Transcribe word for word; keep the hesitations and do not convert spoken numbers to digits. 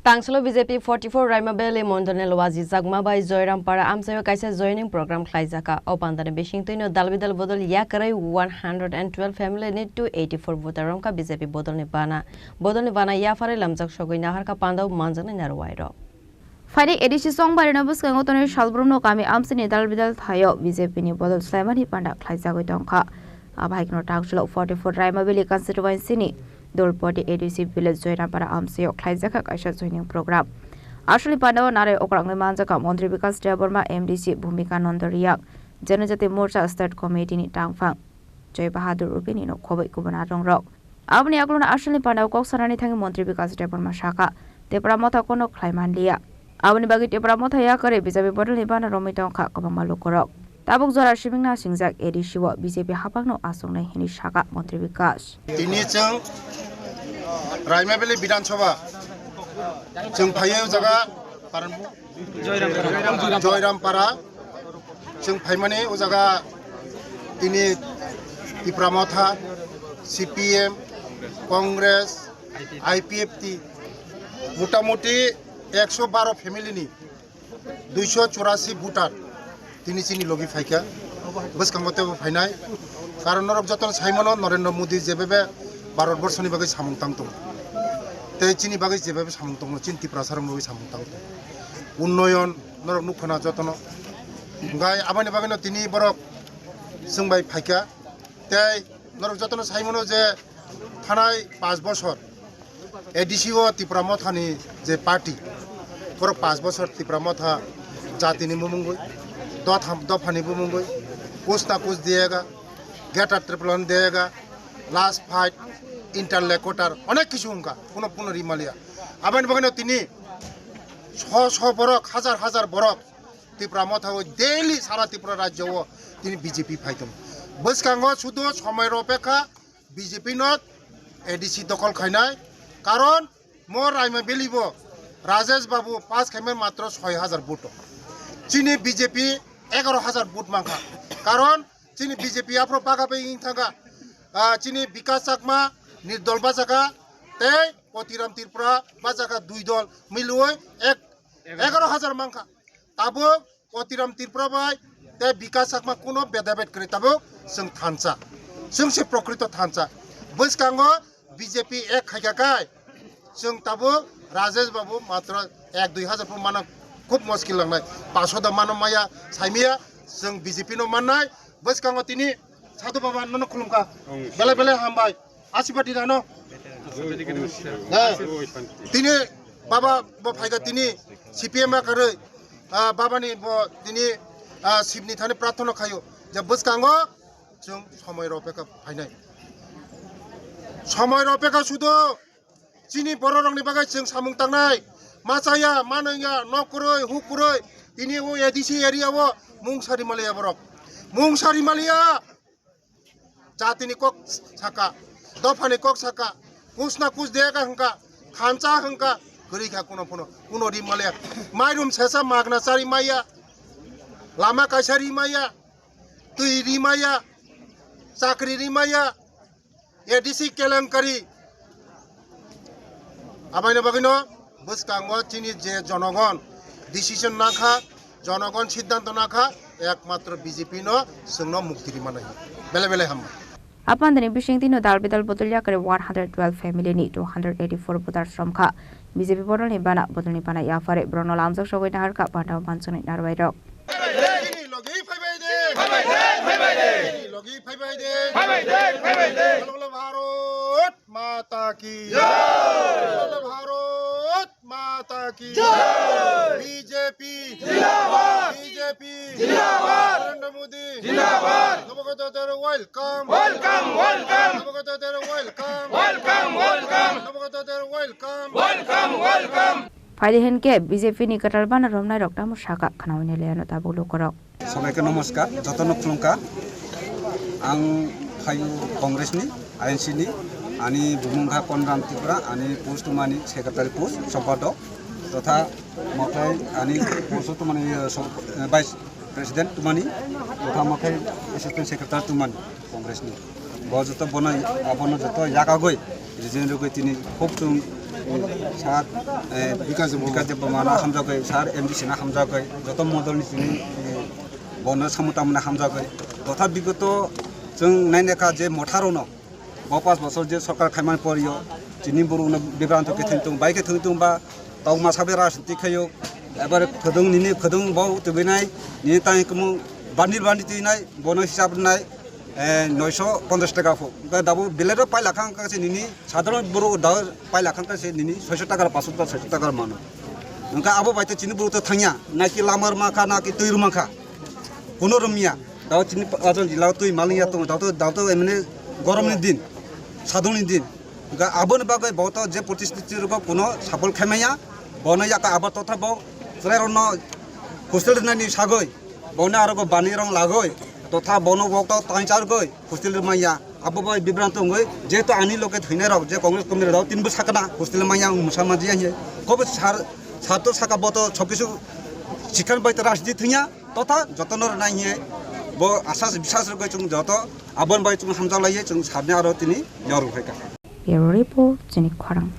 Tangsalo B J P forty-four Raima Valley Mondolni Luaji Jakma bai Joyrampara amchaio kaisa joining program khlaijakha. O pandani bisingtwino dalbidal bodol yakarwi one hundred and twelve family ni two eighty-four voter romkha B J P bodolni bana. Bodolni bana yapharwi lamjak sogwi naharkha pandao manjaknai narwai rok. Phaini A D C chongbarino bwskango tonwi salbrumno kami amchaini dalbidal thaio B J P ni bodol swlaimani panda khlaijagwi tongkha. Abo hai kheno Tangsalo forty-four Raima Valley constituency ni Dolpoti A D C village Joyrampara amchaio khlaijakha kaisa joining program. Aswlni pandao narwai okrangwi manjakha Montri Bikas Debbarma, M D C Bhumika Nondoria, Janajati Morcha State Committee ni tangphang Joy Bahadur Rupini no khoboi kubun adongrok. Aboni yagulono aswlni pandao kok sanani thangwi Montri Bikas Debbarma sakha, Tipra Motha kono khlai manliya. Aboni bagwi Tipra Motha yakarwi B J P bodolni bana romwi tongkha kwbangma lukurok. Tabuk jora sibingna singjak A D C o B J P haphangno achuknai hwnwi sakha Montri Bikas. Tini chwng Raima Valley Bidhan Sabha chwng phaiwi o jaga Paranbu-, Joyrampara chwng phaimani o jaga tini Tipra Motha, C P M, Congress, I P F T, motamuti ekso baro family ni duiso churasi voter tini chini logi phaikha, bwskango teibo phainai. Karon norok jotono saimano Narendra Modi jebebe Bharat borshoni bagwi samung tang tongo, tei chini bagwi jebebe samung tongo, chini Tiprasa rokni bagwi samung tang tongo. Unnoyon norok nukphana jotono. Hwnkhe aboni bagwino tini borok chwng bai phaikha, tei norok jotono saimano je thanai panch bosor A D C o Tipra Mothani je party, borok panch bosor Tipra Motha jatini bumungwi, dotham-, dophani bumungwi, kuch na kuch diyega, Greater Tipraland diyega, last fight, interlocutor, onek kichu wngkha, kuno, kuno rimaliya. Aboni bagwino tini so so borok, hajar hajar borok Tipra Motha o daily sara Tripura rajyo o tini B J P phai tongo. Bwskango sudu somoi ropekha B J P no A D C dokol khainai, karon mo Raima Valley bo Rajesh Babu pass khaimani matro soi hajar vote o. Chini B J P egaro hajar vote mankha, karon chini B J P aphro paga bai wng thangkha, ah, chini Bikas Chakma nirdol bachakha tei Kotiram Tripura bachakha dui dol milwi ek egaro hajar mankha. Tabuk Kotiram Tripura bai tei Bikas Chakma kuno bedabed kwrwi, tabuk chwng thansa, chwng se prokrito thansa. Bwskango B J P ek khaikha kai chwng tabuk Rajesh Babu matro ek dui hajar pho mano, khub muskil langnai, paso da mano maya saimaya chwng B J P no mannai. Bwskango tini Sadhu Baba nono khulumkha, belai belai hambai. Asibadi dano. Tini baba bo phaikha tini C P M a karwi, ah, baba ni bo tini, ah, Sibni thani prarthana khayo je bwskango chwng somoi ropekha phainai. Somoi ropekha sudu chini borok rokni bagwi chwng samung tangnai. Machaya, manwngya, nok kwrwi, huk kwrwi, tini o A D C area o mung sari maliya borok. Mung sari maliya. Jatini kok saka, dophani kok saka, kuch na kuch dega hwnkha, thansa hwnkha, kwrwi kha kuno phuno, kuno ri maliya. Mairum sesa magna chari maya, lama kaisa ri maya, twi ri maya, chakri ri maya, A D C kelenkari. Abaino bagwino bwskango chini je jonogon decision nakha, jonogon siddhanto nakha, ekmatro B J P no chwngno mukti rimano hi. Belai belai hambai. Apandani bisingtwi no dal bidal bodol yakari one hundred twelve family ni two hundred eighty-four voters romkha. B J P bodolni bana, bodolni bana yaphare borokno lamjak sogwi naharkha panda o manchuni narwai rok. Chini logi phaibai de. Phaibai de, phaibai de. Chini logi phaibai de. Phaibai de, phaibai de. Bolo bolo Bharat Mata ki. Jai. Bolo bolo Bharat Mata ki. Jai. B J P. Jindabad. B J P. Jindabad. Narendra Modi. Jindabad. Nabogota Dero welcome. Welcome, welcome. Nabogota Dero welcome. Welcome, welcome. Nabogota Dero welcome. Welcome, welcome. Phaidi hinkhe B J P ni kwtal bana romnai rok tamo saka khnaui nai laiano tabuk lukurok. Sobaike nomoskar, jotono khulumkha. Ang phaio Congress ni, I N C ni, ani bumung kha Konram Tripura, ani post mani secretary post, sompadok, totha mothai ani post to mani, eh, som-, eh, vice president tumani, totha mothai assistant secretary tumani Congress ni. Bo joto bono, abono joto yakagoi, rijin rugoi tini khub chwng Sir, eh, Bikas Debbarma. Bikas Debbarma no hamjagwi, sir M D C no hamjagwi, joto modol ni chini, eh, bono samung tangmani hamjagwi. Totha bigoto chwng nainekha je motha rokno bo panch bosor je sorkar khaimani porio chini borokno bibranto khe thwngwi tongo, bai khe thwngwi tongo ba tongma sabai rajniti khaio, ebare khwdwng nini khwdwng bo tubinai, nini tangwi kwmwng bundle bundle twinai, bono hisab rwnai, eh, noisho ponchash taka pho. Hwnkhe dabo belai rok pailakha, hwnkhe se nini sadharon borok da pailakha, hwnkhe se nini soisho taka, paanch sho taka, soisho taka mano. Hwnkhe abo bai to chini borok to thangya, naki lama rwma kha, naki twi rwma kha, kuno rwmya. Dabo chini Ajon jila twi malingya tongo, dabo to, dabo to emne goromni din, sadungni din. Hwnkhe aboni bagwi bo to je protistiti rwgo kuno sapol khaimaya, bono yaka abo totha bo chwrairokno hostel rwnani sagwi. Bono aro bo bani rong lagoi, totha bono wok to tangchargoi hostel manya. Abo bai bibranto wngoi, jehetu ani loge thwinai rok je Congress community rok tinbo sakna hostel manya ang musa manjiya hiye. Kobo sar, sar to saka bo to sob kisu sikhan bai to rajniti thwngya, totha jotono rwnai hiye. Bo asas bisas rogoi chwng joto abon bai chwng hamjaklaiye chwng sarni aro tini yor rwkhaikha. Bureau Report, Chini Khorang.